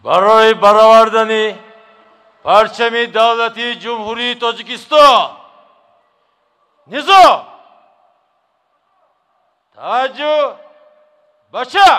Барои баровардани парчами давлатии Ҷумҳурии Тоҷикистон низом таваҷҷӯҳ бача.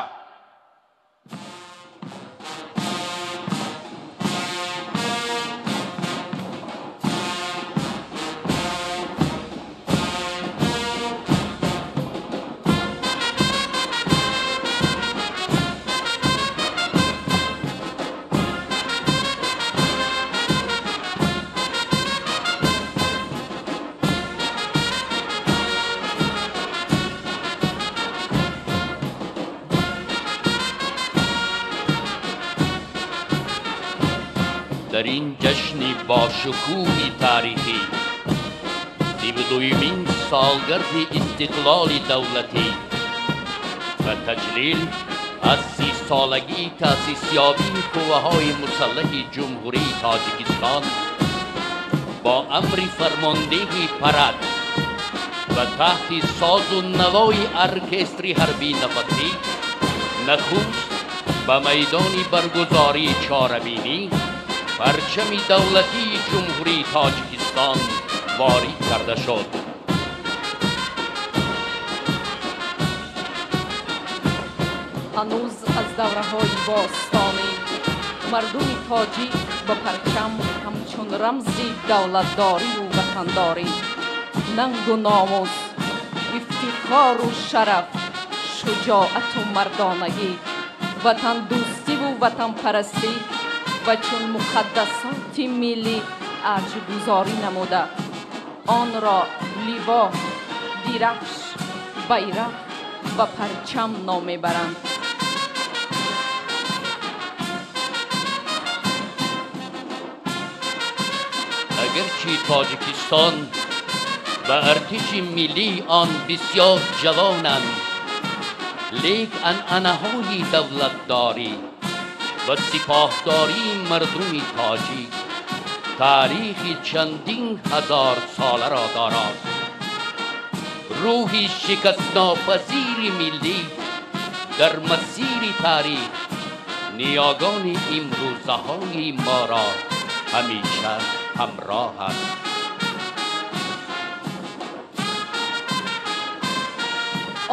Дар ин ҷашни бошукӯҳи таърихӣ, 32-юмин солгарди истиқлоли давлатӣ ва таҷлил аз 30-солагии таъсисёбии қувваҳои мусаллаҳи Ҷумҳурии Тоҷикистон бо амри фармондеҳи парад ва таҳти созу навои оркестри ҳарбии нафасӣ нахуст ба майдони баргузории чорабинӣ парчами давлатии Ҷумҳурии Тоҷикистон ворид карда шуд. Ҳанӯз аз давраҳои бостонӣ мардуми тоҷик ба парчам ҳамчун рамзи давлатдориву ватандорӣ, нангу номус, ифтихору шараф, шуҷоату мардонагӣ, ватандӯстиву ватанпарастӣ ва чун муқаддасоти миллӣ арҷгузорӣ намуда, онро ливо, дирафш, байрақ ва парчам ном мебаранд. Агарчи Тоҷикистон ва артиши миллии он бисёр ҷавонанд, лек анъанаҳои давлатдорӣ ва сипоҳдории мардуми тоҷик таърихи чандин ҳазорсоларо дорад. Рӯҳи шикастнопазири миллӣ дар масири таърих ниёгони имрӯзаҳои моро ҳамеша ҳамроҳ аст.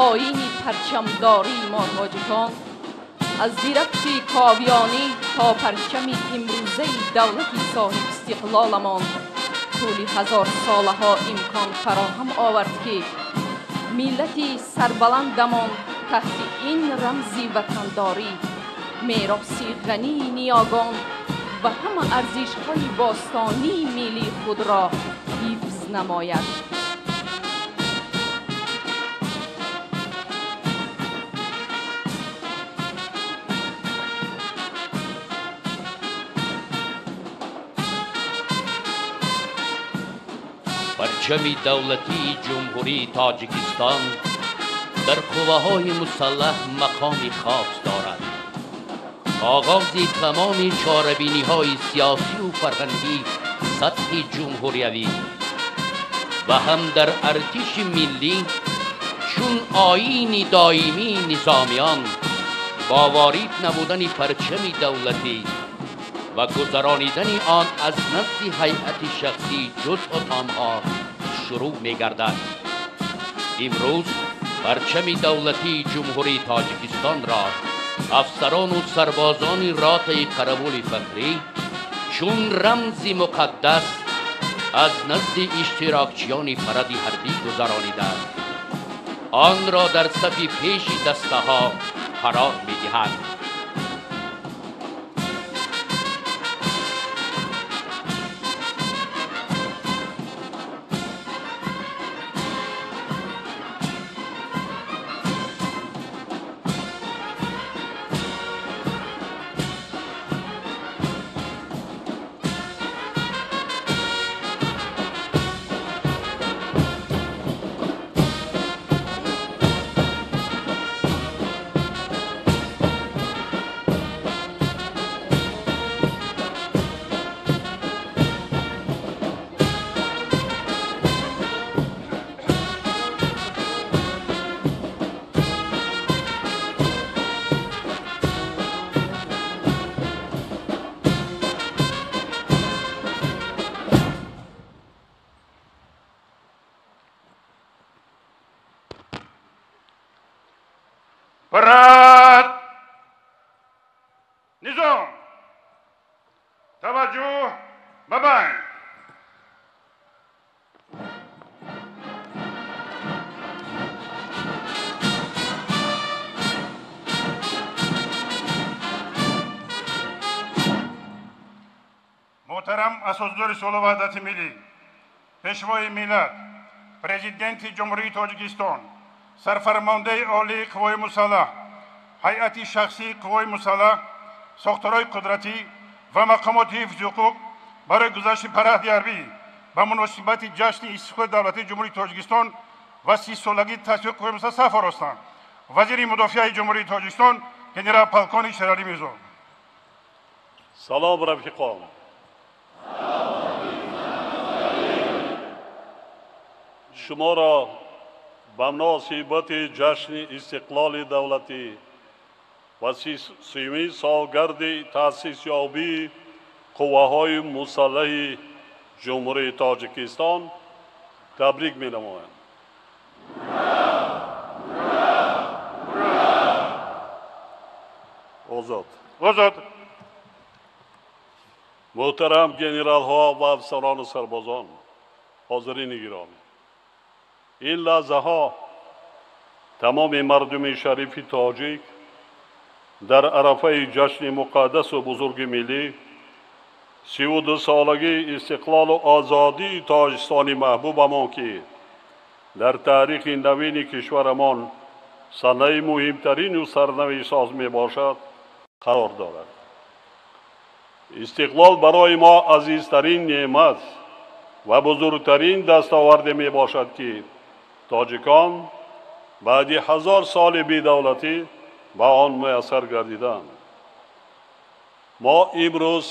Оини парчамдории мо тоҷикон аз дирафши ковиёнӣ то парчами имрӯзаи давлати соҳибистиқлоламон тӯли ҳазорсолаҳо имкон фароҳам овард, ки миллати сарбаландамон таҳти ин рамзи ватандорӣ мероси ғании ниёгон ва ҳама арзишҳои бостонии миллии худро ҳифз намояд. Парчами давлатии Ҷумҳурии Тоҷикистон дар қувваҳои мусаллаҳ мақоми хос дорад. Оғози тамоми чорабиниҳои сиёсию фарҳангӣ сатҳи ҷумҳуриявӣ ва ҳам дар артиши миллӣ чун оини доимии низомиён бо ворид намудани парчами давлатӣ ва гузаронидани он аз назди ҳайати шахсии ҷузъу томҳо шурӯъ мегардад. Имрӯз парчами давлатии Ҷумҳурии Тоҷикистонро афсарону сарбозони ротаи қаравули фахрӣ чун рамзи муқаддас аз назди иштирокчиёни паради ҳарбӣ гузаронида, онро дар сафи пеши дастаҳо қарор медиҳанд. Парад! Низом! Таваҷҷӯҳ ба байн! Муҳтарам Асосгузори сулҳу ваҳдати миллӣ, Пешвои миллат, Президенти Ҷумҳурии Тоҷикистон, Сарфармондаи Олии Қувваҳои Мусаллаҳ, ҳайати шахсии Қувваҳои Мусаллаҳ, сохторҳои қудратӣ ва мақомоти ҳифзи ҳуқуқ барои гузашти паради ҳарбӣ ба муносибати ҷашни истиқлоли давлатии Ҷумҳурии Тоҷикистон ва 30-солагии таъсиси Қувваҳои Мусаллаҳ саф оростанд. Вазири мудофиаи Ҷумҳурии Тоҷикистон генерал полковник Шералӣ Мирзо. Салом, рафиқон! Шуморо ба муносибати ҷашни истиқлоли давлатӣ ва 30-уми солгарди таъсисёбии қувваҳои мусаллаҳи Ҷумҳурии Тоҷикистон табрик менамоям. Озод. Озод. Муҳтарам генералҳо ва афсарону сарбозон, ҳозирини гиромӣ, ин лаҳзаҳо тамоми мардуми шарифи тоҷик дар арафаи ҷашни муқаддасу бузурги миллӣ, 32-солагии истиқлолу озодии Тоҷикистони маҳбубамон, ки дар таърихи навини кишварамон санаи муҳимтарину сарнавишсоз мебошад, қарор дорад. Истиқлол барои мо азизтарин неъмат ва бузургтарин дастоварде мебошад, ки тоҷикон баъди 1000 соли бедавлатӣ ба он муяссар гардиданд. Мо имрӯз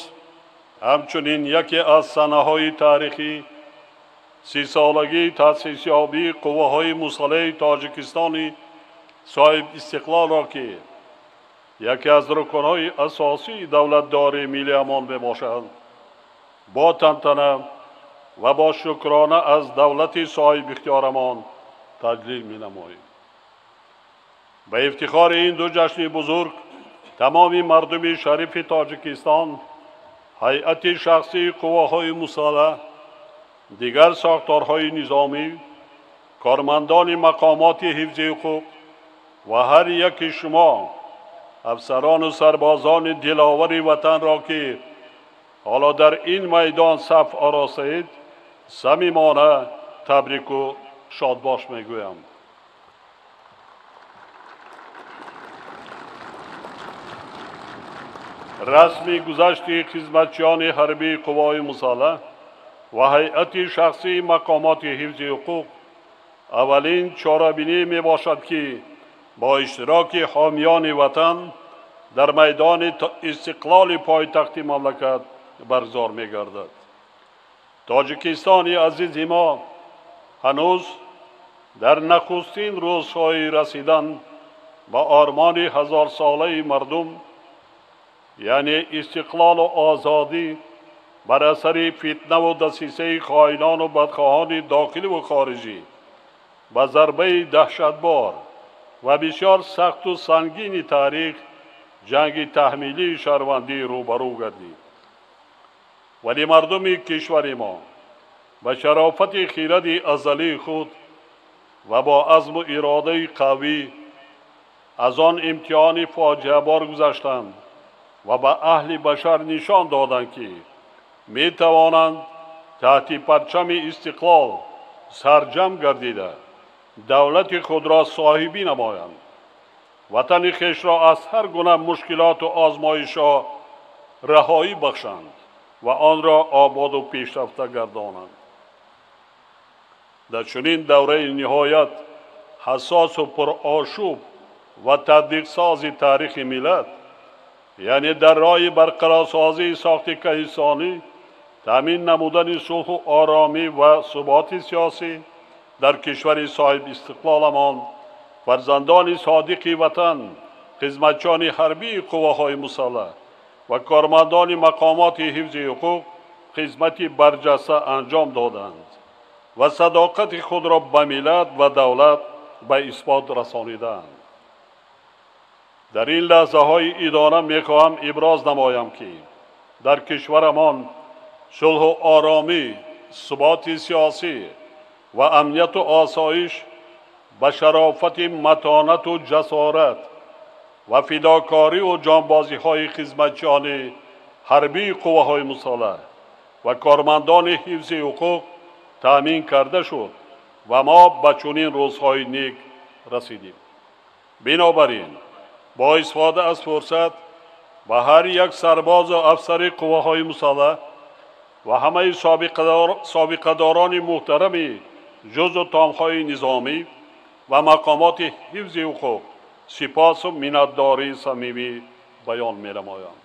ҳамчунин яке аз санаҳои таърихӣ, 30-солагии таъсисёбии қувваҳои мусаллаҳи Тоҷикистони соҳибистиқлолро, ки яке аз рукнҳои асосии давлатдории миллиамон мебошад, бо тантана ва бо шукрона аз давлати соҳибихтиёрамон таҷлил менамоем. Ба ифтихори ин ду ҷашни бузург тамоми мардуми шарифи Тоҷикистон, ҳайати шахсии қувваҳои мусаллаҳ, дигар сохторҳои низомӣ, кормандони мақомоти ҳифзи ҳуқуқ ва ҳар яки шумо афсарону сарбозони диловари ватанро, ки ҳоло дар ин майдон саф оростаед, самимона табрику шодбош мегӯям. Расми гузашти хизматчиёни ҳарбии қувваҳои мусаллаҳ ва ҳайати шахсии мақомоти ҳифзи ҳуқуқ аввалин чорабинӣ мебошад, ки бо иштироки ҳомиёни ватан дар майдони истиқлоли пойтахти мамлакат баргузор мегардад. Тоҷикистони азизи мо ҳанӯз дар нахустин рӯзҳои расидан ба ормони ҳазорсолаи мардум, яъне истиқлолу озодӣ, бар асари фитнаву дасисаи хоинону бадхоҳони дохиливу хориҷӣ ба зарбаи даҳшатбор ва бисёр сахту сангини таърих, ҷанги таҳмилии шаҳрвандӣ рӯбарӯ гардид. Вале мардуми кишвари мо ба шарофати хиради азалии худ ва бо азму иродаи қавӣ аз он имтиҳони фоҷиабор гузаштанд ва ба аҳли башар нишон доданд, ки метавонанд таҳти парчами истиқлол сарҷам гардида давлати худро соҳибӣ намоянд, ватани хешро аз ҳар гуна мушкилоту озмоишҳо раҳоӣ бахшанд ва онро ободу пешрафта гардонанд. Дар чунин давраи ниҳоят ҳассосу пурошӯб ва тадқиқсози таърихи миллат, яъне дар роҳи барқарорсозии сохти каҳистонӣ, таъмин намудани сулҳу оромӣ ва суботи сиёсӣ дар кишвари соҳибистиқлоламон, фарзандони содиқи ватан, хизматчиёни ҳарбии қувваҳои мусаллаҳ ва кормандони мақомоти ҳифзи ҳуқуқ хизмати барҷаста анҷом доданд ва садоқати худро ба миллат ва давлат ба исбот расонидаанд. Дар ин лаҳзаҳои идона мехоҳам иброз намоям, ки дар кишварамон сулҳу оромӣ, суботи сиёсӣ ва амнияту осоиш ба шарофати матонату ҷасорат ва фидокориву ҷонбозиҳои хизматчиёни ҳарбии қувваҳои мусаллаҳ ва кормандони ҳифзи ҳуқуқ таъмин карда шуд ва мо ба чунин рӯзҳои нек расидем. Бинобар ин бо истифода аз фурсат ба ҳар як сарбозу афсари қувваҳои мусаллаҳ ва ҳамаи собиқадорони муҳтарами ҷузъу томҳои низомӣ ва мақомоти ҳифзи ҳуқуқ сипосу миннатдории самимӣ баён менамоям.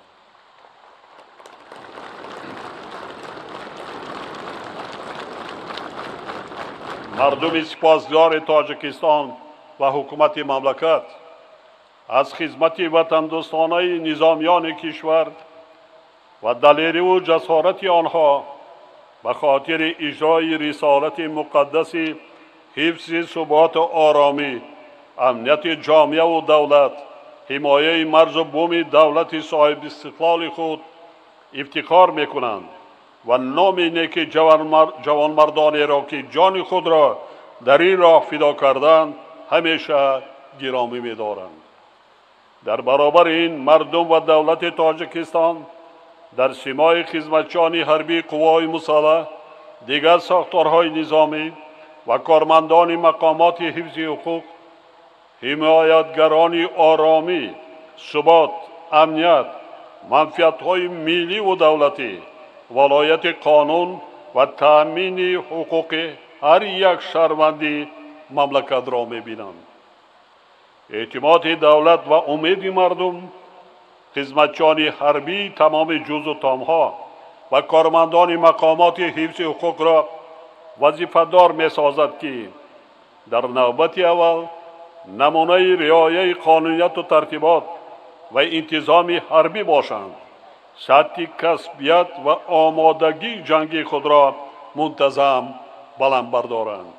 Мардуми сипосгори Тоҷикистон ва ҳукумати мамлакат аз хизмати ватандӯстонаи низомиёни кишвар ва далериву ҷасорати онҳо ба хотири иҷрои рисолати муқаддаси ҳифзи суботу оромӣ, амнияти ҷомеаву давлат, ҳимояи марзу буми давлати соҳибистиқлоли худ ифтихор мекунанд ва номи неки ҷавонмардонеро, ки ҷони худро дар ин роҳ фидо карданд, ҳамеша гиромӣ медоранд. Дар баробари ин мардум ва давлати Тоҷикистон дар симои хизматчиёни ҳарбии қувваҳои мусаллаҳ, дигар сохторҳои низомӣ ва кормандони мақомоти ҳифзи ҳуқуқ, ҳимоятгарони оромӣ, субот, амният, манфиатҳои милливу давлатӣ, валояти қонун ва таъмини ҳуқуқи ҳар як шаҳрванди мамлакатро мебинанд. Эътимоди давлат ва умеди мардум, хизматчиёни ҳарбии тамоми ҷузъу томҳо ва кормандони мақомоти ҳифзи ҳуқуқро вазифадор месозад, ки дар навбати аввал намунаи риояи қонунияту тартибот ва интизоми ҳарбӣ бошанд, сатҳи касбият ва омодагии ҷангии худро мунтазам баланд бардоранд.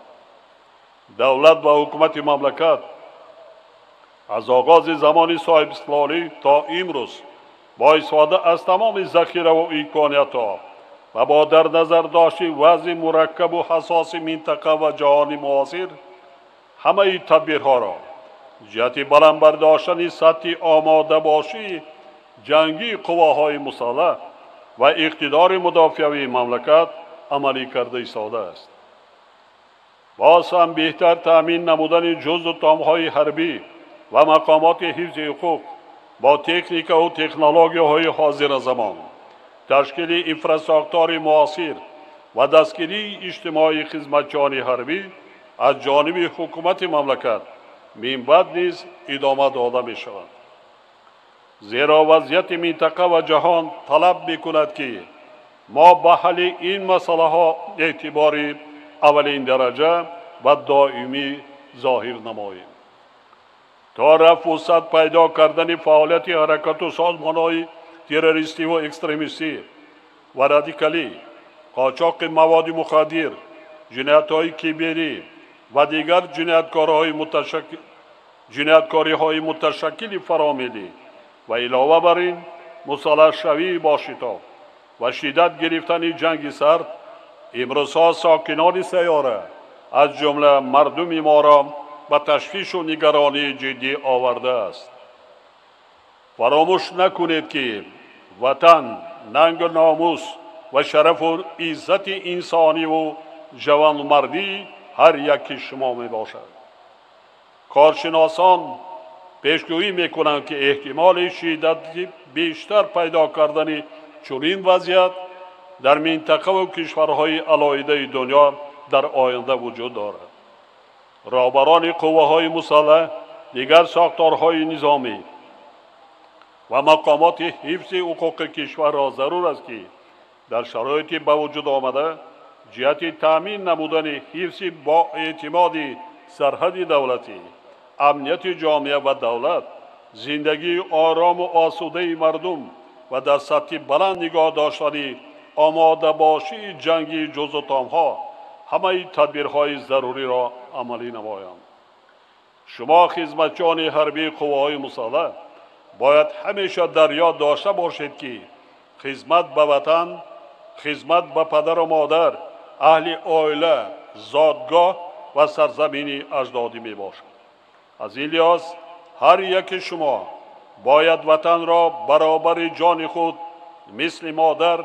Давлат ва ҳукумати мамлакат аз оғози замони соҳибистиқлолӣ то имрӯз бо истифода аз тамоми захираву имкониятҳо ва бо дар назар дошти вазъи мураккабу ҳассоси минтақа ва ҷаҳони муосир ҳамаи тадбирҳоро ҷиҳати баланд бардоштани сатҳи омодабошии ҷангии қувваҳои мусаллаҳ ва иқтидори мудофиавии мамлакат амалӣ карда истодааст. Боз ҳам беҳтар таъмин намудани ҷузъу томҳои ҳарбӣ ва мақомоти ҳифзи ҳуқуқ бо техникаву технологияҳои ҳозиразамон, ташкили инфрасохтори муосир ва дастгирии иҷтимоии хизматчиёни ҳарбӣ аз ҷониби ҳукумати мамлакат минбаъд низ идома дода мешавад. Зеро вазъияти минтақа ва ҷаҳон талаб мекунад, ки мо ба ҳалли ин масъалаҳо эътибори аввалин дараҷа ва доимӣ зоҳир намоем. То рафъу сад пайдо кардани фаъолияти ҳаракату созмонҳои террористиву экстремистӣ ва радикалӣ, қочоқи маводи мухаддир, ҷиноятҳои киберӣ ва дигар ҷинояткориҳои муташаккили фаромиллӣ ва илова бар ин мусаллаҳшавии бошитоб ва шиддат гирифтани ҷанги сард имрӯзҳо сокинони сайёра аз ҷумла мардуми моро ба ташвишу нигаронии ҷиддӣ овардааст. Фаромӯш накунед, ки ватан, нангу номус ва шарафу иззати инсониву ҷавонмардии ҳар яки шумо мебошад. Коршиносон пешгӯӣ мекунанд, ки эҳтимоли шиддати бештар пайдо кардани чунин вазъият дар минтақаву кишварҳои алоҳидаи дунё дар оянда вуҷуд дорад. Роҳбарони қувваҳои мусаллаҳ, дигар сохторҳои низомӣ ва мақомоти ҳифзи ҳуқуқи кишварро зарур аст, ки дар шароити ба вуҷуд омада ҷиҳати таъмин намудани ҳифзи боэътимоди сарҳади давлатӣ, амнияти ҷомеа ва давлат, зиндагии орому осудаи мардум ва дар сатҳи баланд нигоҳ доштани омодабошии ҷангии ҷузъу томҳо ҳамаи тадбирҳои заруриро амалӣ намоянд. Шумо хизматчиёни ҳарбии қувваҳои мусаллаҳ Бояд ҳамеша дар ёд дошта бошед, ки хизмат ба ватан, хизмат ба падару модар, аҳли оила, зодгоҳ ва сарзамини аҷдодӣ мебошад. Аз ин лиҳоз ҳар яки шумо бояд ватанро баробари ҷони худ мисли модар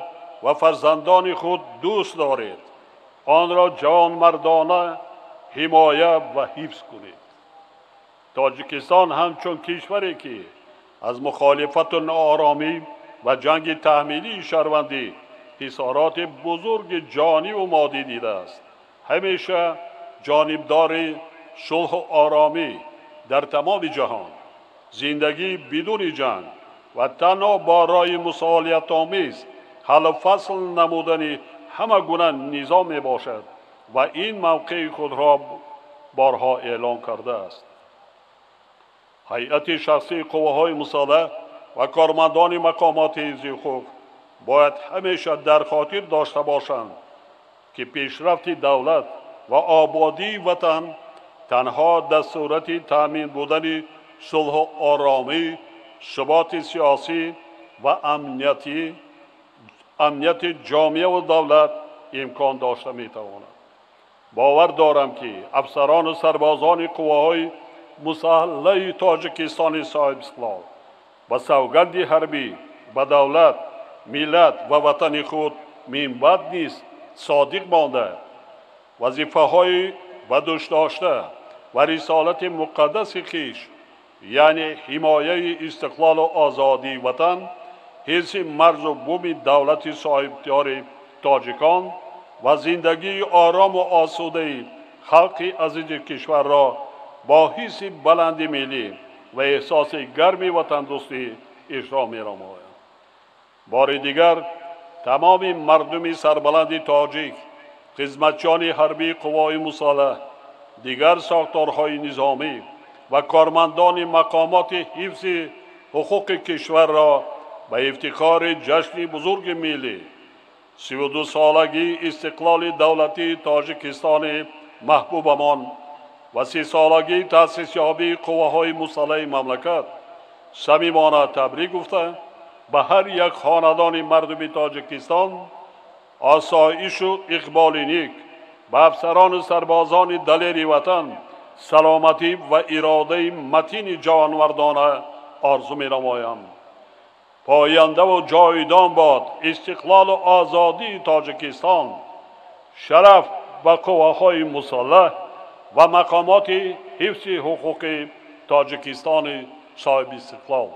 ва фарзандони худ дӯст доред, онро ҷавонмардона ҳимоя ва ҳифз кунед. Тоҷикистон ҳамчун кишваре, ки аз мухолифату нооромӣ ва ҷанги таҳмилии шаҳрвандӣ хисороти бузурги ҷониву моддӣ дидааст, ҳамеша ҷонибдори сулҳу оромӣ дар тамоми ҷаҳон, зиндагии бидуни ҷанг ва танҳо бо роҳи мусолиҳатомез ҳаллу фасл намудани ҳама гуна низом мебошад ва ин мавқеи худро борҳо эълон кардааст. Ҳайати шахсии қувваҳои мусаллаҳ ва кормандони мақомоти ҳифзи ҳуқуқ бояд ҳамеша дар хотир дошта бошанд, ки пешрафти давлат ва ободии ватан танҳо дар сурати таъмин будани сулҳу оромӣ, суботи сиёсӣ ва амнияти ҷомеаву давлат имкон дошта метавонад. Бовар дорам, ки афсарону сарбозони қувваҳои мусаллаҳи Тоҷикистони соҳибистиқлол ба савганди ҳарбӣ ба давлат, миллат ва ватани худ минбаъд низ содиқ монда, вазифаҳои ба дӯш дошта ва рисолати муқаддаси хиш, яъне ҳимояи истиқлолу озодии ватан, ҳифзи марзу буми давлати соҳибихтиёри тоҷикон ва зиндагии орому осудаи халқи азизи кишварро бо ҳисси баланди миллӣ ва эҳсоси гарми ватандӯстӣ иҷро менамоянд. Бори дигар тамоми мардуми сарбаланди тоҷик, хизматчиёни ҳарбии қувваҳои мусаллаҳ, дигар сохторҳои низомӣ ва кормандони мақомоти ҳифзи ҳуқуқи кишварро ба ифтихори ҷашни бузурги миллӣ, 32-солагии истиқлоли давлатии Тоҷикистони маҳбубамон ва 30-солагии таъсисёбии қувваҳои мусаллаҳи мамлакат самимона табрик гуфта, ба ҳар як хонадони мардуми Тоҷикистон осоишу иқболи нек, ба афсарону сарбозони далери ватан саломатӣ ва иродаи матини ҷавонмардона орзу менамоям. Пояндаву ҷовидон бод истиқлолу озодии Тоҷикистон, шараф ба қувваҳои мусаллаҳ ва мақомоти ҳифзи ҳуқуқи Тоҷикистони соҳибистиқлол.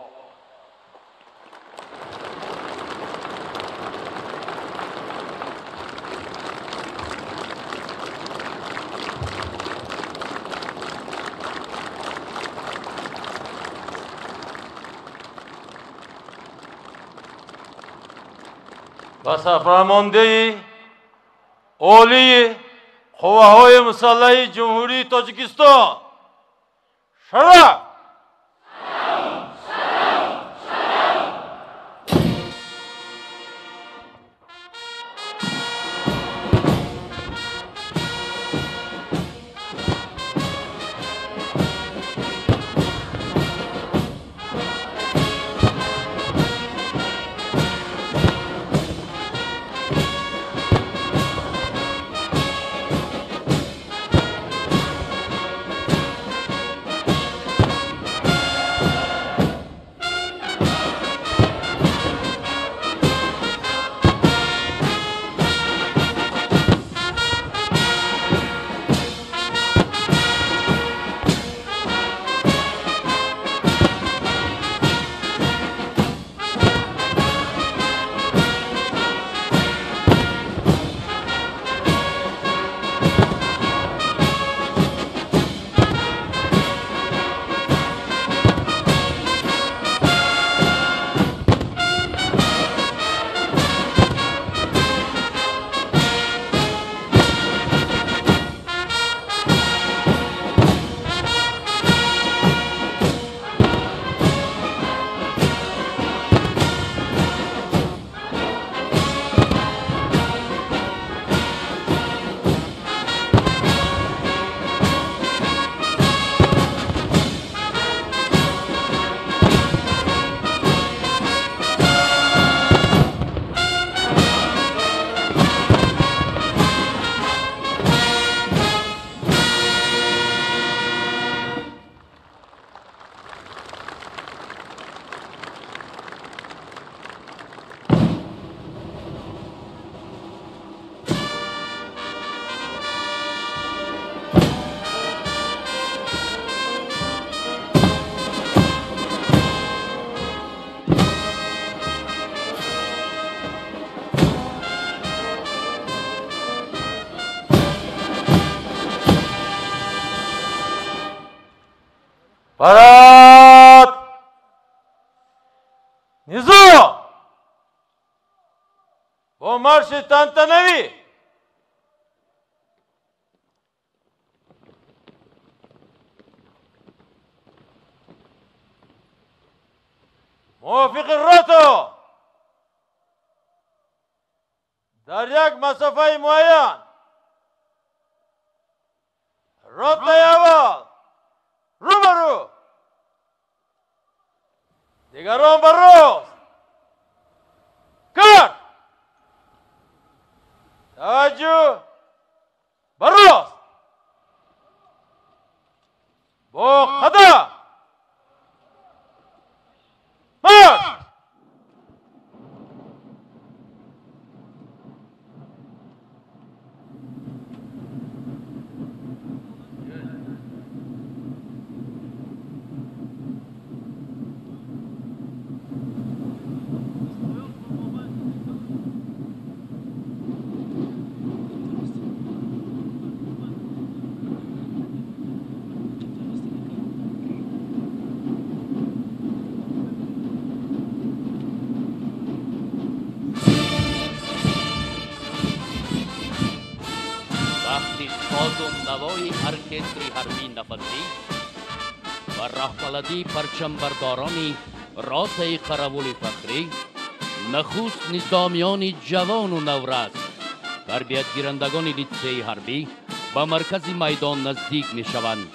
Ба сарфармондеҳи олии қувваҳои мусаллаҳи Ҷумҳурии Тоҷикистон шараф! Парад! Низом! Бо марши тантанавӣ! Мувофиқи рото дар як масофаи муайян ротаи аввал рӯ ба рӯ, дигарон ба рост. Кар! Таваҷҷӯҳ ба рост! Бо қадам! Марш! Навои оркестри ҳарбии нафасӣ ва раҳбаладии парчамбардорони ротаи қаравули фахрӣ нахуст низомиёни ҷавону наврас, тарбиятгирандагони литсеи ҳарбӣ ба маркази майдон наздик мешаванд.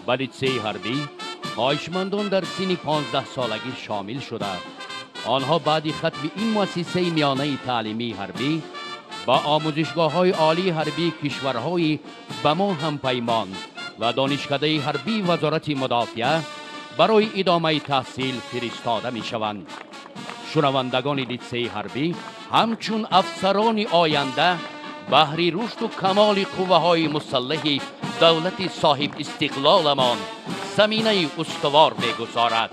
Ба литсеи ҳарбӣ хоҳишмандон дар синни 15-солагӣ шомил шуда, онҳо баъди хатми ин муассисаи миёнаи таълимии ҳарбӣ ба омӯзишгоҳҳои олии ҳарбии кишварҳои ба мо ҳампаймон ва донишкадаи ҳарбии вазорати мудофиа барои идомаи таҳсил фиристода мешаванд. Шунавандагони литсеи ҳарбӣ ҳамчун афсарони оянда баҳри рушду камоли қувваҳои мусаллаҳи давлати соҳибистиқлоламон заминаи устувор мегузорад.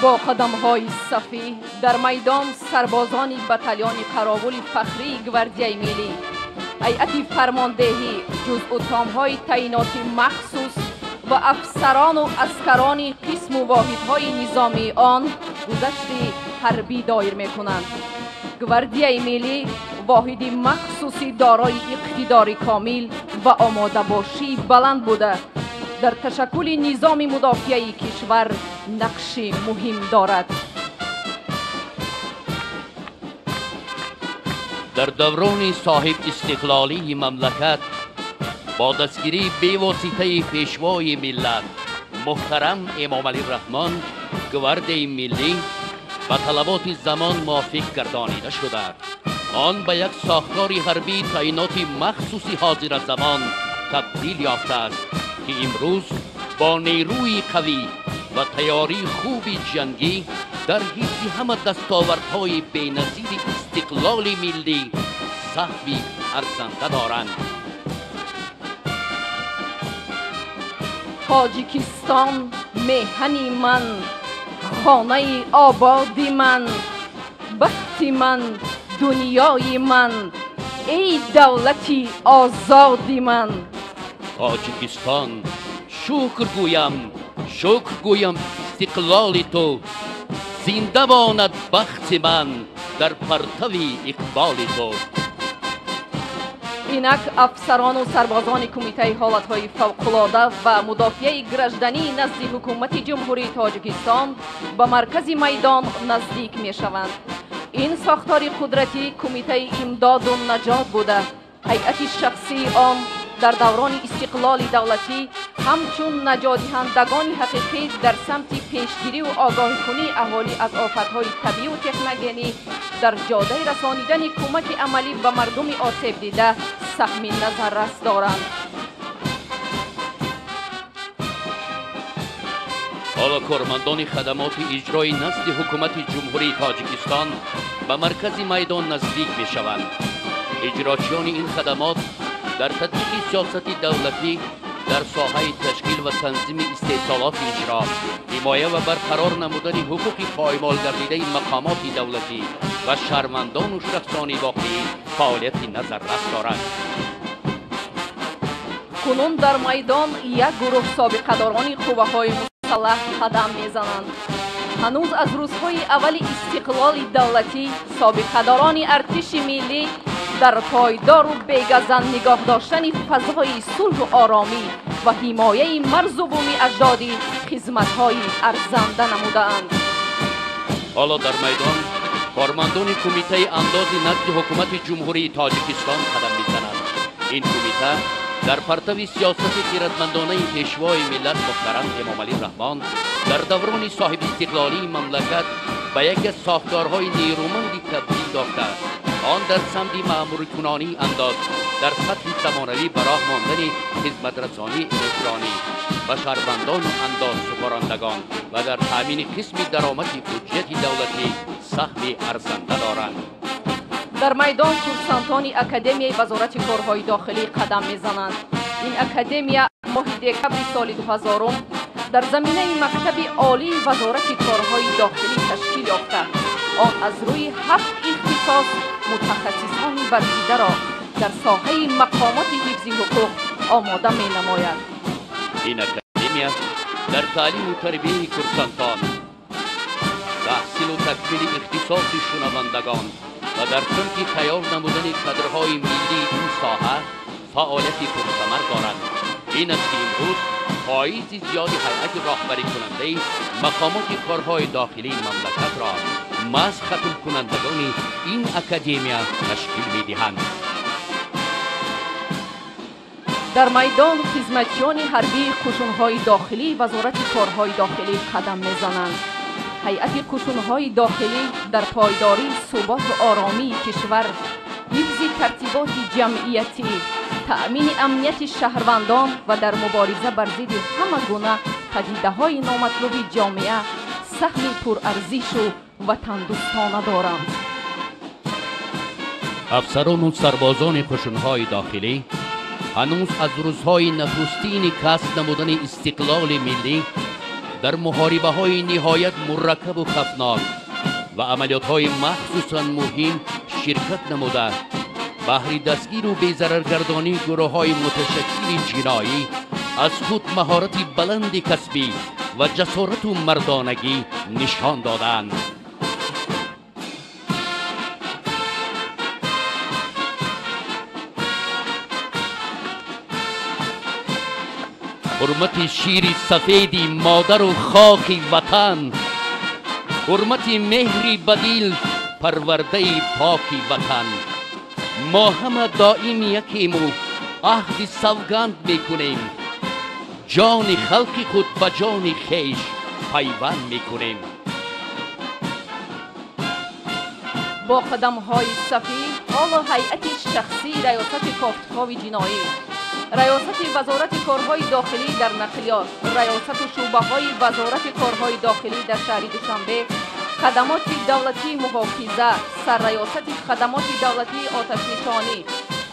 Бо қадамҳои сафӣ дар майдон сарбозони батальони қаровули фахрии гвардияи миллӣ, ҳайати фармондеҳӣ, ҷузъутомҳои таъиноти махсус ва афсарону аскарони қисму воҳидҳои низомии он гузашти ҳарбӣ доир мекунанд. Гвардияи миллӣ воҳиди махсуси дорои иқтидори комил ва омодабошии баланд буда, дар ташаккули низоми мудофиаи кишвар нақши муҳим дорад. Дар даврони соҳибистиқлолии мамлакат бо дастгирии бевоситаи пешвои миллат муҳтарам Эмомалӣ Раҳмон гвардияи миллӣ ба талаботи замон мувофиқ гардонида шуда, он ба як сохтори ҳарбии таъиноти махсуси ҳозиразамон табдил ёфтааст ки имрӯз бо нерӯи қавӣ ва тайёрии хуби ҷангӣ дар ҳифзи ҳама дастовардҳои беназири истиқлоли миллӣ саҳми арзанда доранд. Тоҷикистон меҳани ман, хонаи ободи ман, бахти ман, дунёи ман, эй давлати озоди ман. Тоҷикистон, шукр гӯям, шукр гӯям истиқлоли ту, зинда монад бахти ман дар партави иқболи ту. Инак афсарону сарбозони Кумитаи ҳолатҳои фавқулода ва мудофиаи граждании назди ҳукумати Ҷумҳурии Тоҷикистон ба маркази майдон наздик мешаванд. Ин сохтори қудратӣ Кумитаи имдоду наҷот буда, ҳайати шахсии он дар даврони истиқлоли давлатӣ ҳамчун наҷотдиҳандагони ҳақиқӣ дар самти пешгирию огоҳикунии аҳолӣ аз офатҳои табиию техногенӣ дар ҷодаи расонидани кӯмаки амалӣ ба мардуми осебдида саҳми назаррас доранд. Ҳоло кормандони хадамоти иҷрои назди ҳукумати Ҷумҳурии Тоҷикистон ба маркази майдон наздик мешаванд. Иҷрочиёни ин хадамот дар татбиқи сиёсати давлатӣ Дар соҳаи ташкил ва танзими истеҳсолоти иҷро, ҳимоя ва барқарор намудани ҳуқуқи поймол гардидаи мақомоти давлатӣ ва шаҳрвандону шахсони воқеӣ фаъолияти назаррас дорад. Кунун дар майдон як гурӯҳ собиқадорони қувваҳои мусаллаҳ қадам мезананд. Ҳанӯз аз рӯзҳои аввали истиқлоли давлатӣ собиқадорони артиши миллӣ дар пойдору бегазан нигоҳ доштани фазои сулҳу оромӣ ва ҳимояи марзу буми аҷдодӣ хизматҳои арзанда намудаанд. Ҳоло дар майдон кормандони Кумитаи андози назди Ҳукумати Ҷумҳурии Тоҷикистон қадам мезананд. Ин кумита дар партави сиёсати хиратмандонаи Пешвои миллат муҳтарам Эмомалӣ Раҳмон дар даврони соҳибистиқлолии мамлакат ба яке аз сохторҳои нерӯманди табдил ёфтааст. Он дар самти маъмурикунонии андоз дар сатҳи замонавӣ ба роҳ мондани хизматрасонии электронӣ ба шаҳрвандону андозсупорандагон ва дар таъмини қисми даромади буҷети давлатӣ саҳми арзанда доранд. Дар майдон курсантони Академияи Вазорати корҳои дохилӣ қадам мезананд. Ин академия моҳи декабри соли 2000 дар заминаи мактаби олии Вазорати корҳои дохилӣ ташкил ёфта. Он аз рӯи 7 ихтисос мутахассисони варзидаро дар соҳаи мақомоти ҳифзи ҳуқуқ омода менамояд. Ин академия дар таълиму тарбияи курсантон, таҳсилу такмили ихтисоси шунавандагон ва дар самти тайёр намудани кадрҳои миллии ин соҳа фаъолияти пурсамар доранд. Ин аст ки имрӯз фоизи зиёди ҳайати роҳбарикунандаи мақомоти корҳои дохилии мамлакатро маҳз хатмкунандагони ин академия ташкил медиҳанд. Дар майдон хизматчиёни ҳарбии қушунҳои дохилӣ Вазорати корҳои дохилӣ қадам мезананд. Ҳайати қушунҳои дохилӣ дар пойдории суботу оромии кишвар, ҳифзи тартиботи ҷамъиятӣ, таъмини амнияти шаҳрвандон ва дар мубориза бар зидди ҳама гуна падидаҳои номатлуби ҷомеа саҳми пурарзишу ватандӯстона доранд. Афсарону сарбозони қушунҳои дохилӣ ҳанӯз аз рӯзҳои нахустини касб намудани истиқлоли миллӣ дар муҳорибаҳои ниҳоят мураккабу хафнок ва амалиётҳои махсусан муҳим ширкат намуда, баҳри дастгиру безараргардонии гурӯҳҳои муташаккили ҷиноӣ аз худ маҳорати баланди касбӣ ва ҷасорату мардонагӣ нишон доданд. Ҳурмати шири сафеди модару хоки ватан, ҳурмати меҳри ба дил парвардаи поки ватан. Мо ҳама доим якему аҳди савганд мекунем, ҷони халқи худ ба ҷони хеш пайванд мекунем. Бо қадамҳои сафид ҳоло ҳайати шахсии Раёсати кофтукови ҷиноӣ, Раёсати Вазорати корҳои дохилӣ дар нақлиёт, Раёсату шӯъбаҳои Вазорати корҳои дохилӣ дар шаҳри Душанбе, хадамоти давлатии муҳофиза, Сарраёсати хадамоти давлатии оташнишонӣ,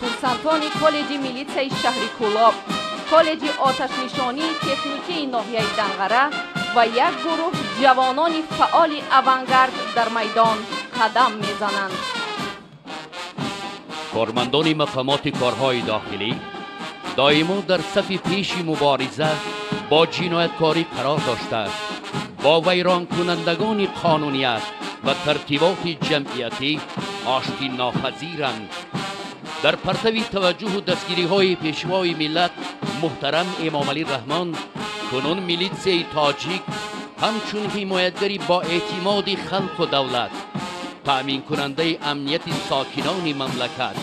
курсантони коллеҷи милитсияи шаҳри Кӯлоб, коллеҷи оташнишонии техникии ноҳияи Данғара ва як гурӯҳ ҷавонони фаъоли авангард дар майдон қадам мезананд. Кормандони мақомоти корҳои дохилӣ доимо дар сафи пеши мубориза бо ҷинояткорӣ қарор доштааст, бо вайронкунандагони қонуният ва тартиботи ҷамъиятӣ оштинопазиранд. Дар партави таваҷҷӯҳу дастгириҳои Пешвои миллат муҳтарам Эмомалӣ Раҳмон кунун милитсияи тоҷик ҳамчун ҳимоятгари боэътимоди халқу давлат, таъминкунандаи амнияти сокинони мамлакат,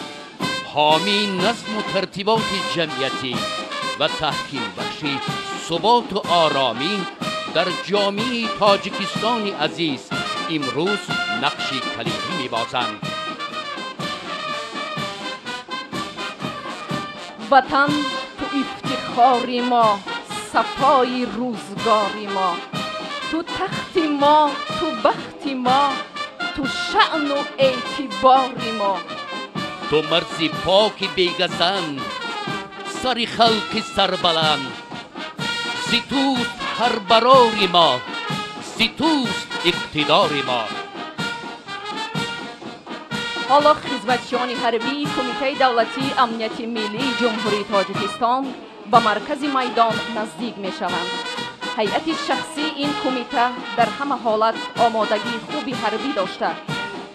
ҳомии назму тартиботи ҷамъиятӣ ва таҳкимбахши суботу оромӣ дар ҷомеаи Тоҷикистони азиз имрӯз нақши калидӣ мебозанд. Ватан, ту ифтихори мо, сафои рӯзгори мо, ту тахти мо, ту бахти мо, ту шаъну эътибори мо. Ту марзи поки бегазан, сари халқи сарбаланд. Зи туст ҳар барори мо, зи туст иқтидори мо. Ҳоло хизматчиёни ҳарбии Кумитаи давлатии амнияти миллии Ҷумҳурии Тоҷикистон ба маркази майдон наздик мешаванд. Ҳайати шахсии ин кумита дар ҳама ҳолат омодагии хуби ҳарбӣ дошта.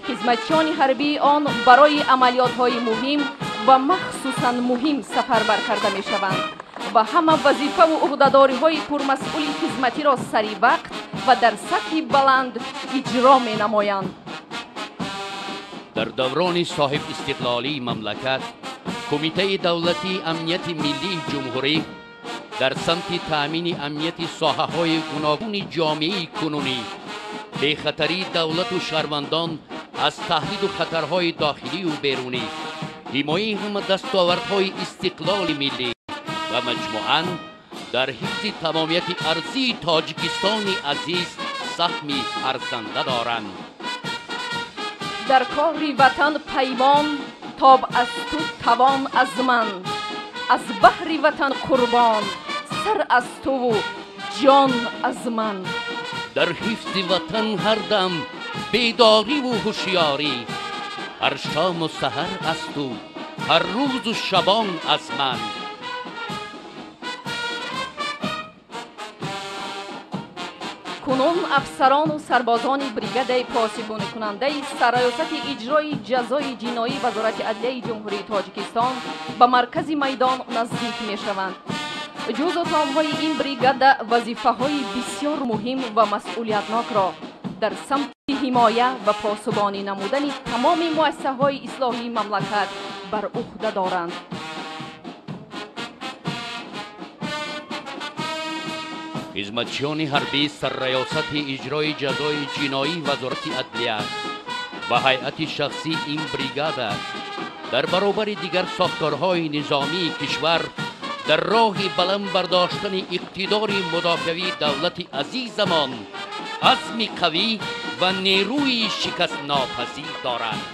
Хизматчиёни ҳарбии он барои амалиётҳои муҳим ва махсусан муҳим сафарбар карда мешаванд ва ҳама вазифаву ӯҳдадориҳои пурмасъули хизматиро сари вақт ва дар сатҳи баланд иҷро менамоянд. Дар даврони соҳибистиқлолии мамлакат Кумитаи давлатии амнияти миллии ҷумҳурӣ дар самти таъмини амнияти соҳаҳои гуногуни ҷомеаи кунунӣ, бехатарии давлату шаҳрвандон аз таҳдиду хатарҳои дохилию берунӣ, ҳимояи ҳама дастовардҳои истиқлоли миллӣ ва маҷмӯан дар ҳифзи тамомияти арзии Тоҷикистони азиз саҳми арзанда доранд. Дар кори ватан паймон, тоб аз ту тавон аз ман, аз баҳри ватан қурбон, сар аз туву ҷон аз ман. Дар ҳифзи ватан ҳар дам бедориву ҳушёрӣ, ҳар шому саҳар аз ту, ҳар рӯзу шабон аз ман. Кунун афсарону сарбозони бригадаи посибонкунандаи сарраёсати иҷрои ҷазои ҷиноӣ Вазорати адлияи Ҷумҳурии Тоҷикистон ба маркази майдон наздик мешаванд. Ҷузъу томҳои ин бригада вазифаҳои бисёр муҳим ва масъулиятнокро дар самти ҳимоя ва посубонӣ намудани тамоми муассисаҳои ислоҳии мамлакат бар уҳда доранд. Хизматчиёни ҳарбӣ сарраёсати иҷрои ҷазои ҷиноӣ Вазорати адлия ва ҳайати шахсии ин бригада дар баробари дигар сохторҳои низомии кишвар дар роҳи баланд бардоштани иқтидори мудофиавии давлати азизамон азми қавӣ ва нерӯи шикастнопазир доранд.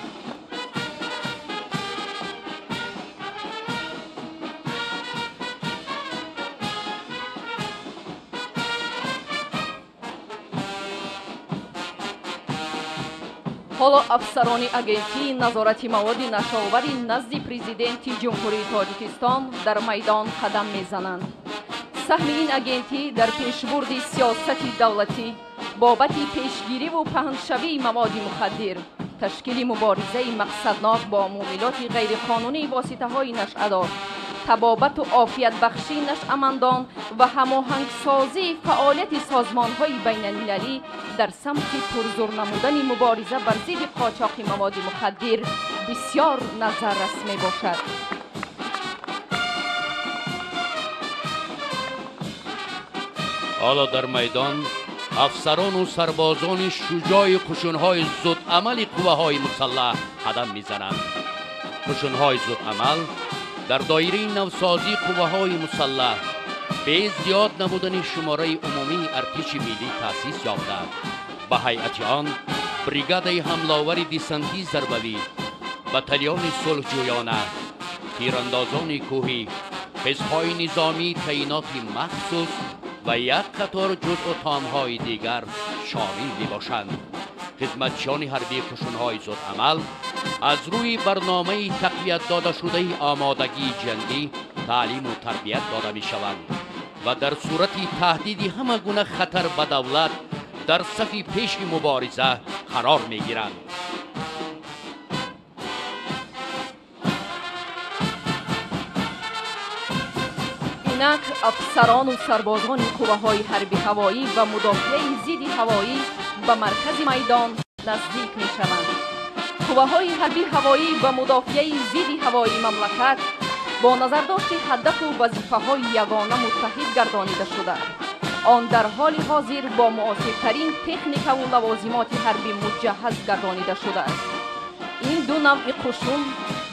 Ҳоло афсарони агентии назорати маводи нашъаовари назди президенти Ҷумҳурии Тоҷикистон дар майдон қадам мезананд. Саҳми ин агентӣ дар пешбурди сиёсати давлатӣ бобати пешгириву паҳншавии маводи мухаддир, ташкили муборизаи мақсаднок бо муомилоти ғайриқонунии воситаҳои нашъадор, табобату офиятбахшии нашъамандон ва ҳамоҳангсозии фаъолияти созмонҳои байналмилалӣ дар самти пурзур намудани мубориза бар зидди қочоқи маводи мухаддир бисёр назаррас мебошад. Ҳоло дар майдон афсарону сарбозони шуҷои қушунҳои зудамали қувваҳои мусаллаҳ қадам мезананд. Қушунҳои зудамал дар доираи навсозии қувваҳои мусаллаҳ бе зиёд намудани шумораи умумии артиши миллӣ таъсис ёфта, ба ҳайати он бригадаи ҳамловари десантии зарбавӣ, батальони сулҳҷӯёна, тирандозони кӯҳӣ, ҳизбҳои низомии таъиноти махсус ва як қатор ҷузъу томҳои дигар шомил мебошанд. Хизматчиёни ҳарбии қушунҳои зудамал аз рӯи барномаи тақвият додашудаи омодагии ҷангӣ таълиму тарбият дода мешаванд ва дар сурати таҳдиди ҳама гуна хатар ба давлат дар сафи пеши мубориза қарор мегиранд. Инак афсарону сарбозони қувваҳои ҳарби ҳавоӣ ва мудофиаи зидди ҳавоӣ ба маркази майдон наздик мешаванд. Қувваҳои ҳарби ҳавоӣ ва мудофиаи зидди ҳавоии мамлакат бо назардошти ҳадафу вазифаҳои ягона муттаҳид гардонида шуда. Он дар ҳоли ҳозир бо муосиртарин техникаву лавозимоти ҳарбӣ муҷаҳҳаз гардонида шудааст. Ин ду навъи қушун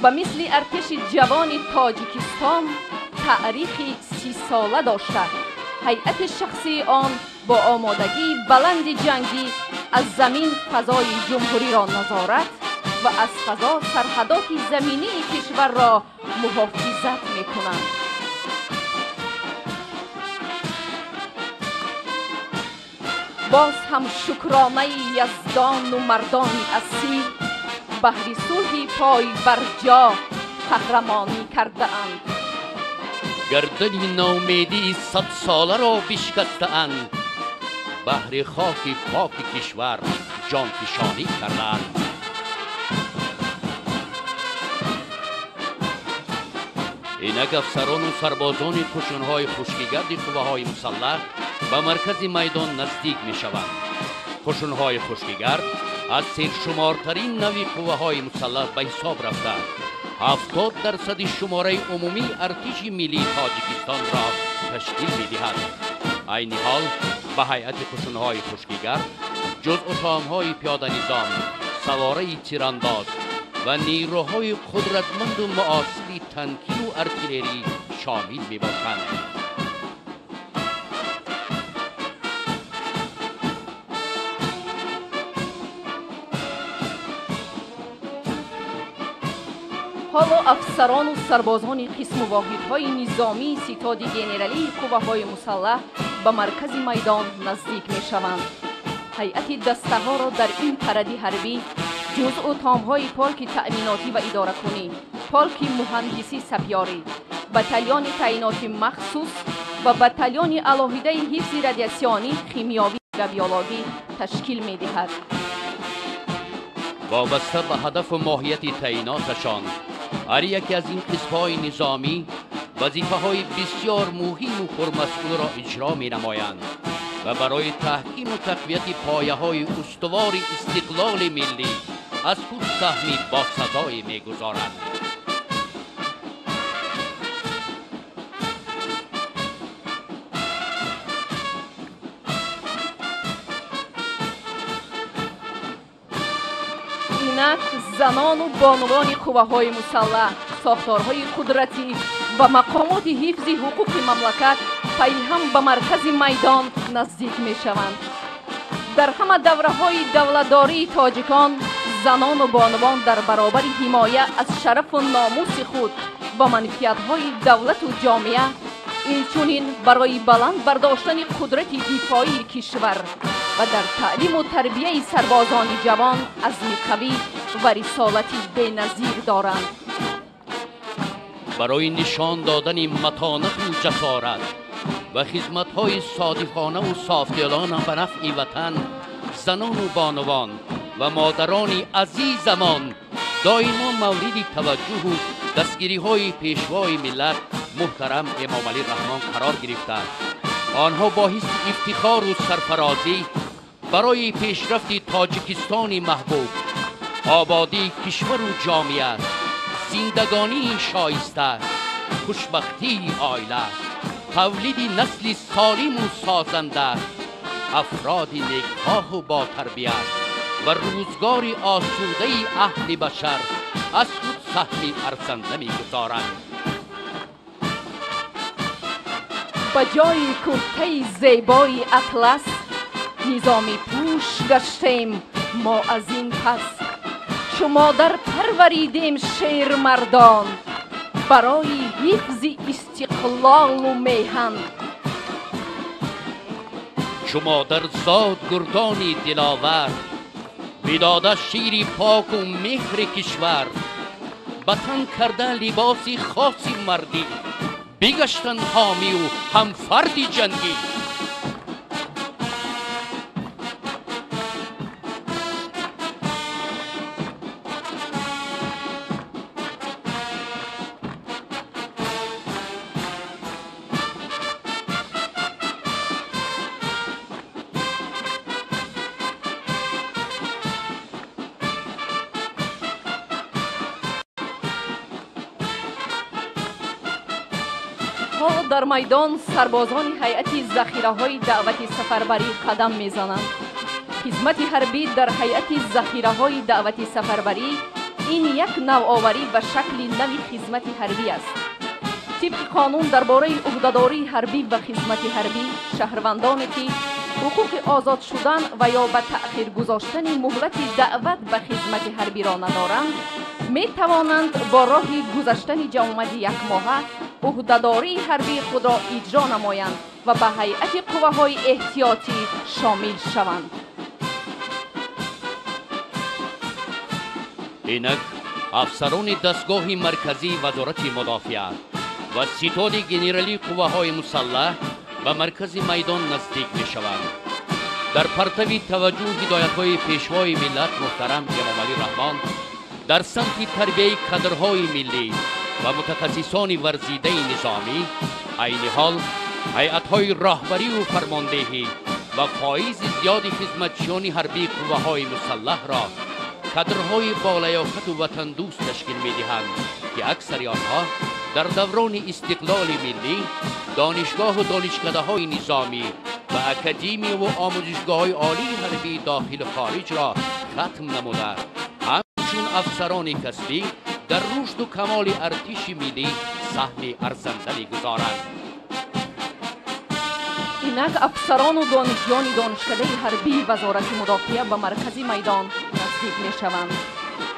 ба мисли артиши ҷавони Тоҷикистон таърихи 30сола дошта, ҳайати шахсии он бо омодагии баланди ҷангӣ аз замин фазои ҷумҳуриро назорат ва аз фазо сарҳадоти заминии кишварро муҳофизат мекунанд. Боз ҳам шукронаи яздану мардони асил баҳри сулҳи пойбарҷо қаҳрамонӣ кардаанд. Гардани ноумедии садсоларо бишкастаанд, баҳри хоки поки кишвар ҷонфишонӣ кардаанд. Инак афсарону сарбозони қушунҳои хушкигарди қувваҳои мусаллаҳ ба маркази майдон наздик мешаванд. Қушунҳои хушкигард аз сершумортарин нави қувваҳои мусаллаҳ ба ҳисоб рафта, 70% шумораи умумии артиши миллии Тоҷикистонро ташкил медиҳад. Айни ҳол ба ҳайати қушунҳои хушкигард ҷуз утомҳои пиёданизом, савораи тирандоз ва нерӯҳои қудратманду муосири танкию артиллерӣ шомил мебошанд. Ҳоло афсарону сарбозони қисму воҳидҳои низомии ситоди генералии қувваҳои мусаллаҳ ба маркази майдон наздик мешаванд. Ҳайати дастаҳоро дар ин паради ҳарбӣ ҷузъу томҳои полки таъминотӣ ва идоракунӣ, полки муҳандисӣ сапёрӣ, батальони таъиноти махсус ва батальони алоҳидаи ҳифзи радиатсионӣ, химиёвӣ ва биологӣ ташкил медиҳад. Вобаста ба ҳадафу моҳияти таъиноташон, ҳар яке аз ин қисмҳои низомӣ вазифаҳои бисёр муҳиму пурмасъулро иҷро менамоянд ва барои таҳкиму тақвияти пояҳои устувори истиқлоли миллӣ аз худ саҳми босазое мегузоранд. Инак занону бонувони қувваҳои мусаллаҳ, сохторҳои қудратӣ ва мақомоти ҳифзи ҳуқуқи мамлакат пайҳам ба маркази майдон наздик мешаванд. Дар ҳама давраҳои давлатдории тоҷикон занону бонувон дар баробари ҳимоя аз шарафу номуси худ ва манфиатҳои давлату ҷомеа, инчунин барои баланд бардоштани қудрати дифоии кишвар ва дар таълиму тарбияи сарбозони ҷавон азми қавӣ ва рисолати беназир доранд. Барои нишон додани матонату ҷасорат ва хизматҳои содиқонаву софдилона ба нафъи ватан, занону бонувон ва модарони азизамон доимо мавриди таваҷҷӯҳу дастгириҳои пешвои миллат муҳтарам Эмомалӣ Раҳмон қарор гирифтанд. Онҳо бо ҳисси ифтихору сарфарозӣ барои пешрафти Тоҷикистони маҳбуб, ободии кишвару ҷомеа, зиндагонии шоиста, хушбахтии оила, тавлиди насли солиму созанда, афроди некхоҳу ботарбият ва рӯзгори осудаи аҳли башар аз худ саҳми арзанда мегузоранд. Ба ҷои куртаи зебои атлас низоми пӯш гаштем мо аз ин пас. Чу модар парваридем шермардон барои ҳифзи истиқлолу меҳан. Чу модар зод гурдони диловар, бидода шири поку меҳри кишвар, ба тан карда либоси хоси мардӣ, бигаштанд ҳомию ҳамфарди ҷангӣ. Ҳоло дар майдон сарбозони ҳайати захираҳои даъвати сафарбарӣ қадам мезананд. Хизмати ҳарбӣ дар ҳайати захираҳои даъвати сафарбарӣ ин як навоварӣ ва шакли нави хизмати ҳарбӣ аст. Тибқи қонун дар бораи ӯҳдадории ҳарбӣ ва хизмати ҳарбӣ, шаҳрвандоне ки ҳуқуқи озод шудан ва ё ба таъхир гузоштани муҳлати даъват ба хизмати ҳарбиро надоранд, метавонанд бо роҳи гузаштани ҷавомади якмоҳа Уҳдадории ҳарбии худро иҷро намоянд ва ба ҳайати қувваҳои эҳтиётӣ шомил шаванд. Инак афсарони дастгоҳи марказии Вазорати мудофиа ва ситоди генералии қувваҳои мусаллаҳ ба маркази майдон наздик мешаванд. Дар партави таваҷҷӯҳ ҳидоятҳои Пешвои миллат муҳтарам Эмомалӣ Раҳмон дар самти тарбияи кадрҳои миллӣ ва мутахассисони варзидаи низомӣ, айни ҳол ҳайатҳои роҳбарию фармондеҳӣ ва фоизи зиёди хизматчиёни ҳарбии қувваҳои мусаллаҳро кадрҳои болаёқату ватандӯст ташкил медиҳанд, ки аксари онҳо дар даврони истиқлоли миллӣ донишгоҳу донишкадаҳои низомӣ ва академияву омӯзишгоҳҳои олии ҳарбии дохилу хориҷро хатм намуда, ҳамчун афсарони касбӣ дар рушду камоли артиши миллӣ саҳми арзанда мегузоранд. Инак афсарону донишҷӯёни донишкадаи ҳарбии Вазорати мудофиа ба маркази майдон наздик мешаванд.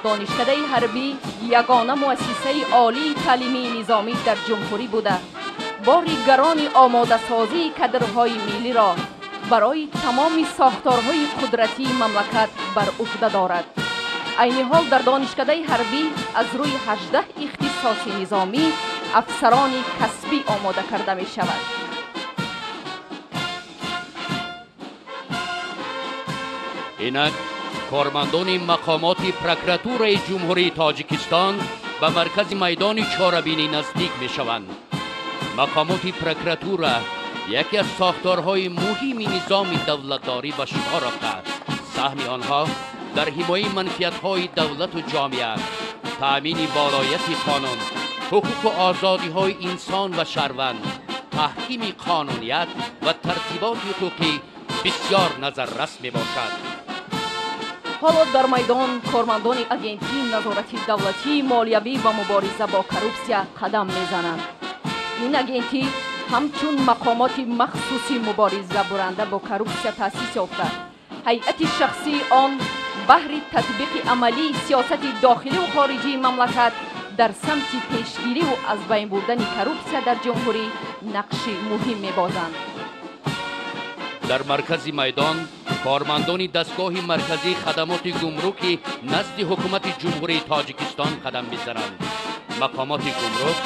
Донишкадаи ҳарбӣ ягона муассисаи олии таълимии низомӣ дар ҷумҳурӣ буда, бори гарони омодасозии кадрҳои миллиро барои тамоми сохторҳои қудратии мамлакат бар уҳда дорад. Айни ҳол дар донишкадаи ҳарбӣ аз рӯи 18 ихтисоси низомӣ афсарони касбӣ омода карда мешавад. Инак кормандони мақомоти прокуратураи Ҷумҳурии Тоҷикистон ба маркази майдони чорабинӣ наздик мешаванд. Мақомоти прокуратура яке аз сохторҳои муҳими низоми давлатдорӣ ба шумор рафта, саҳми онҳо дар ҳимояи манфиатҳои давлату ҷомеа, таъмини волояти қонун, ҳуқуқу озодиҳои инсон ва шаҳрванд, таҳкими қонуният ва тартиботи ҳуқуқӣ бисёр назаррас мебошад. Ҳоло дар майдон кормандони агентии назорати давлатии молиявӣ ва мубориза бо коррупсия қадам мезананд. Ин агентӣ ҳамчун мақомоти махсуси мубориза буранда бо коррупсия таъсис ёфта, ҳайати шахсии он баҳри татбиқи амалии сиёсати дохиливу хориҷии мамлакат дар самти пешгириву аз байн бурдани коррупсия дар ҷумҳурӣ нақши муҳим мебозанд. Дар маркази майдон кормандони дастгоҳи марказии хадамоти гумруки назди ҳукумати Ҷумҳурии Тоҷикистон қадам мезананд. Мақомоти гумрук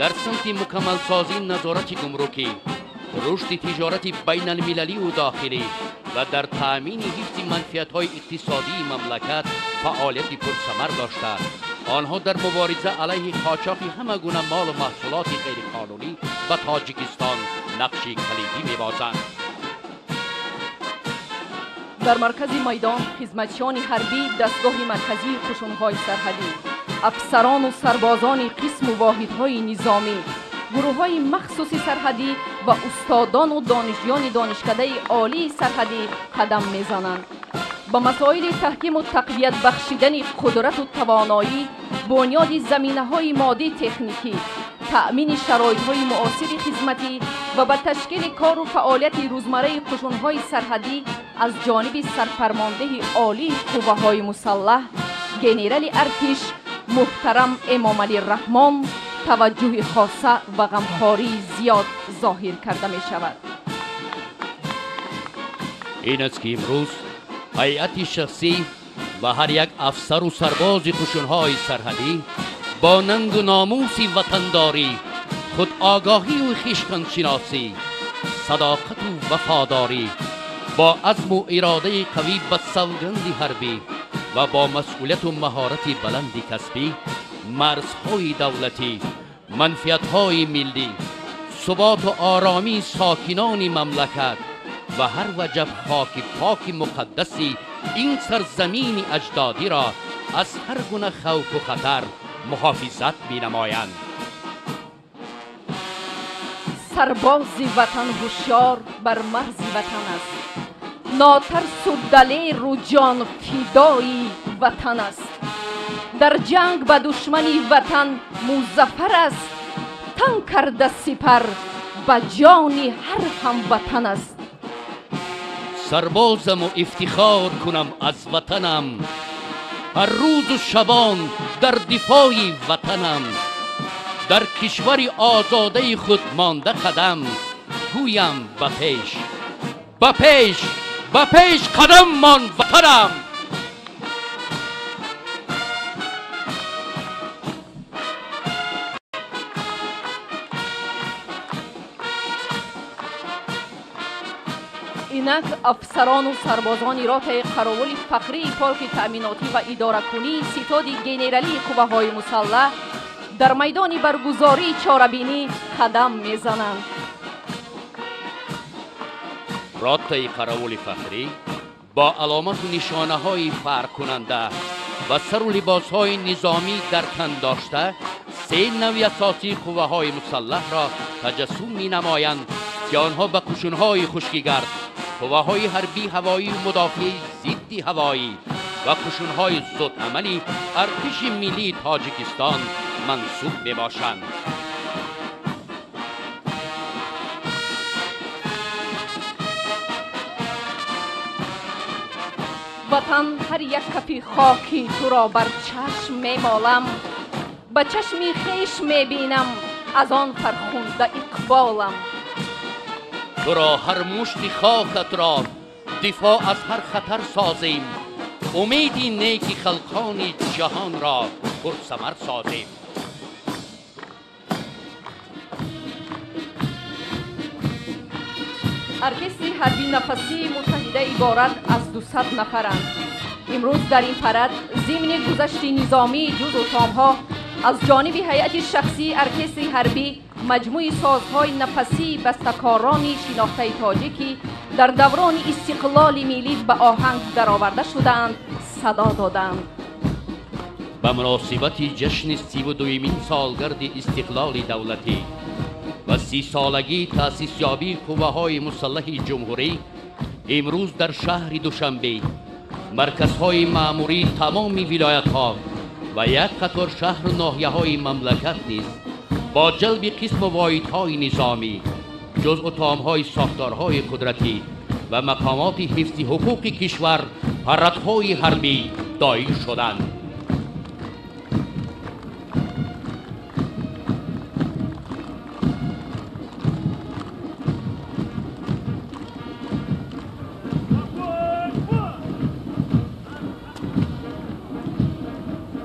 дар самти мукаммалсозии назорати гумрукӣ, рушди тиҷорати байналмилаливу дохилӣ ва дар таъмини ҳифзи манфиатҳои иқтисодии мамлакат фаъолияти пурсамар дошта, онҳо дар мубориза алайҳи қочоқи ҳама гуна молу маҳсулоти ғайриқонунӣ ба Тоҷикистон нақши калидӣ мебозанд. Дар маркази майдон хизматчиёни ҳарбӣ дастгоҳи марказии қушунҳои сарҳадӣ, афсарону сарбозони қисму воҳидҳои низомӣ, гурӯҳҳои махсуси сарҳадӣ ва устодону донишҷӯёни донишкадаи олии сарҳадӣ қадам мезананд. Ба масоили таҳкиму тақвият бахшидани қудрату тавоноӣ, бунёди заминаҳои моддии техникӣ, таъмини шароитҳои муосири хизматӣ ва ба ташкили кору фаъолияти рӯзмарраи қушунҳои сарҳадӣ аз ҷониби сарфармондеҳи олии қувваҳои мусаллаҳ генерали артиш муҳтарам Эмомалӣ Раҳмон таваҷҷӯҳи хоса ва ғамхории зиёд зоҳир карда мешавад. Ин аст ки имрӯз ҳайати шахсӣ ва ҳар як афсару сарбози қушунҳои сарҳадӣ бо нангу номуси ватандорӣ, худогоҳию хештаншиносӣ, садоқату вафодорӣ, бо азму иродаи қавӣ ба савганди ҳарбӣ ва бо масъулияту маҳорати баланди касбӣ марзҳои давлатӣ, манфиатҳои миллӣ, суботу оромии сокинони мамлакат ва ҳар ваҷаб хоки поки муқаддаси ин сарзамини аҷдодиро аз ҳар гуна хавфу хатар муҳофизат менамоянд. Сарбози ватан ҳушёр бар марзи ватан аст, нотарсу далеру ҷонфидои ватан аст. Дар ҷанг ба душмани ватан музаффар аст, тан карда сипар ба ҷони ҳар ҳамватан аст. Сарбозаму ифтихор кунам аз ватанам, ҳар рӯзу шабон дар дифои ватанам. Дар кишвари озодаи худ монда қадам, гӯям ба пеш, ба пеш, ба пеш қадам мон ватанам. Инак афсарону сарбозони ротаи қаровули фахрии полки таъминотӣ ва идоракунии ситоди генералии қувваҳои мусаллаҳ дар майдони баргузории чорабинӣ қадам мезананд. Ротаи қаровули фахрӣ бо аломату нишонаҳои фарқкунанда ва сару либосҳои низомӣ дар тан дошта се навъи асосии қувваҳои мусаллаҳро таҷассум менамоянд, ки онҳо ба қушунҳои хушкигард, қувваҳои ҳарбии ҳавоию мудофиаи зидди ҳавоӣ ва қушунҳои зудамали артиши миллии Тоҷикистон мансуб мебошанд. Ватан, ҳар як кафи хоки туро бар чашм мемолам, ба чашми хеш мебинам, аз он фархунда иқболам. Туро ҳар мушти хокатро дифоъ аз ҳар хатар созем, умеди неки халқони ҷаҳонро пурсамар созем. Оркестри ҳарбии нафасии муттаҳида иборат аз 200 нафаранд. Имрӯз дар ин парад зимни гузашти низомии ҷузу томҳо аз ҷониби ҳайати шахсии оркестри ҳарбӣ маҷмӯи созҳои нафасии бастакорони шинохтаи тоҷикӣ дар даврони истиқлоли миллӣ ба оҳанг дароварда шудаанд, садо доданд. Ба муносибати ҷашни 32-юмин солгарди истиқлоли давлатӣ ва 30-солагии таъсисёбии қувваҳои мусаллаҳи ҷумҳурӣ имрӯз дар шаҳри Душанбе марказҳои маъмурии тамоми вилоятҳо ва як қатор шаҳру ноҳияҳои мамлакат низ бо ҷалби қисму воҳидҳои низомӣ, ҷузъу томҳои сохторҳои қудратӣ ва мақомоти ҳифзи ҳуқуқи кишвар парадҳои ҳарбӣ доир шуданд.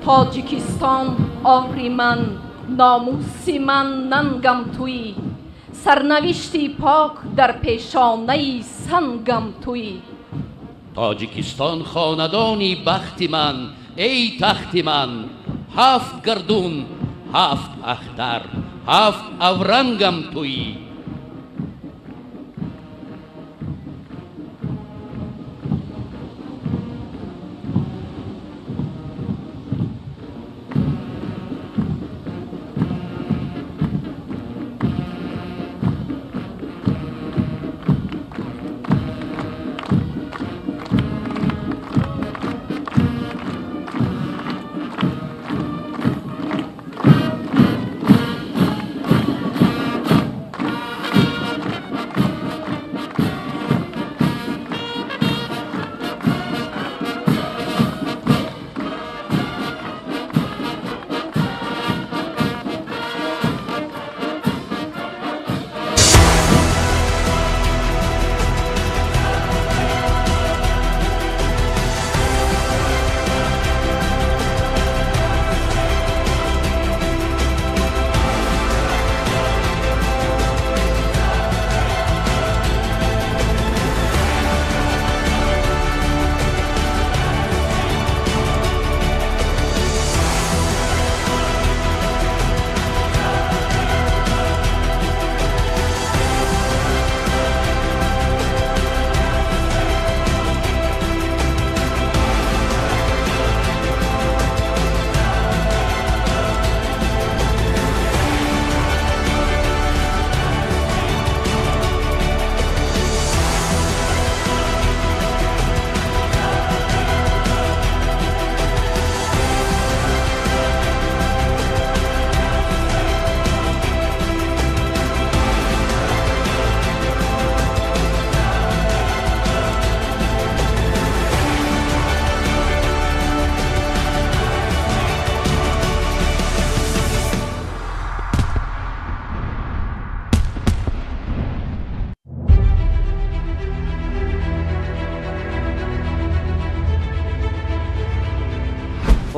Тоҷикистон ори ман, номуси ман, нангам туӣ, сарнавишти пок дар пешонаи сангам туӣ. Тоҷикистон хонадони бахти ман, эй тахти ман, ҳафт гардун, ҳафт ахтар, ҳафт аврангам туӣ.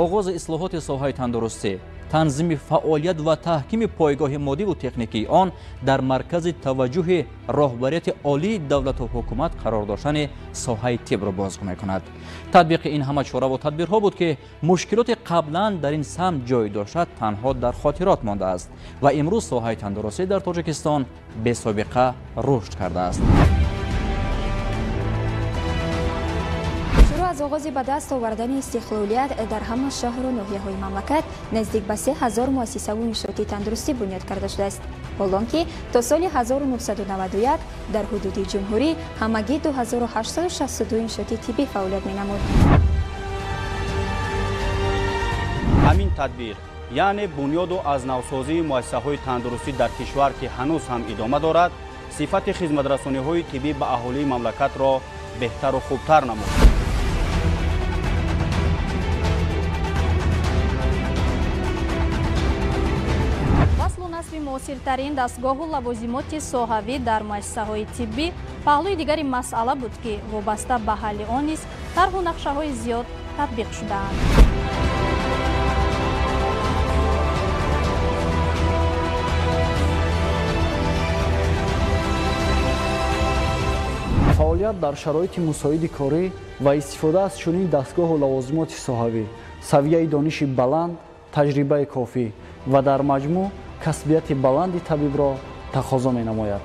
Оғози ислоҳоти соҳаи тандурустӣ, танзими фаъолият ва таҳкими пойгоҳи моддиву техникии он дар маркази таваҷҷӯҳи роҳбарияти олии давлату ҳукумат қарор доштани соҳаи тибро бозгӯ мекунад. Татбиқи ин ҳама чораву тадбирҳо буд, ки мушкилоти қаблан дар ин самт ҷой дошта танҳо дар хотирот мондааст ва имрӯз соҳаи тандурустӣ дар Тоҷикистон бесобиқа рушд кардааст. Аз оғози ба даст овардани истиқлолият дар ҳама шаҳру ноҳияҳои мамлакат наздик ба 3000 муассисаву иншооти тандурустӣ бунёд карда шудааст. Ҳолон ки то соли 1991 дар ҳудуди ҷумҳурӣ ҳамагӣ 2862 иншооти тиббӣ фаъолият менамуд. Ҳамин тадбир, яъне бунёду аз навсозии муассисаҳои тандурустӣ дар кишвар, ки ҳанӯз ҳам идома дорад, сифати хизматрасониҳои тиббӣ ба аҳолии мамлакатро беҳтару хубтар намуд. Муосиртарин дастгоҳу лавозимоти соҳавӣ дар муассисаҳои тиббӣ паҳлӯи дигари масъала буд, ки вобаста ба ҳалли он низ тарҳу нақшаҳои зиёд татбиқ шудаанд. Фаъолият дар шароити мусоиди корӣ ва истифода аз чунин дастгоҳу лавозимоти соҳавӣ, савияи дониши баланд, таҷрибаи кофӣ ва дар маҷмӯъ касбияти баланди табибро тақозо менамояд.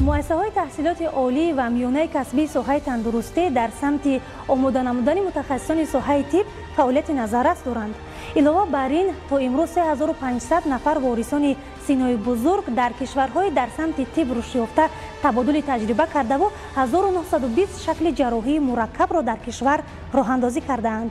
Муассисаҳои таҳсилоти олӣ ва миёнаи касбии соҳаи тандурустӣ дар самти омода намудани мутахассисони соҳаи тиб фаъолияти назаррас доранд. Илова бар ин, то имрӯз 3500 нафар ворисони синои бузург дар кишварҳои дар самти тиб рушдёфта табодули таҷриба кардаву 1920 шакли ҷарроҳии мураккабро дар кишвар роҳандозӣ кардаанд.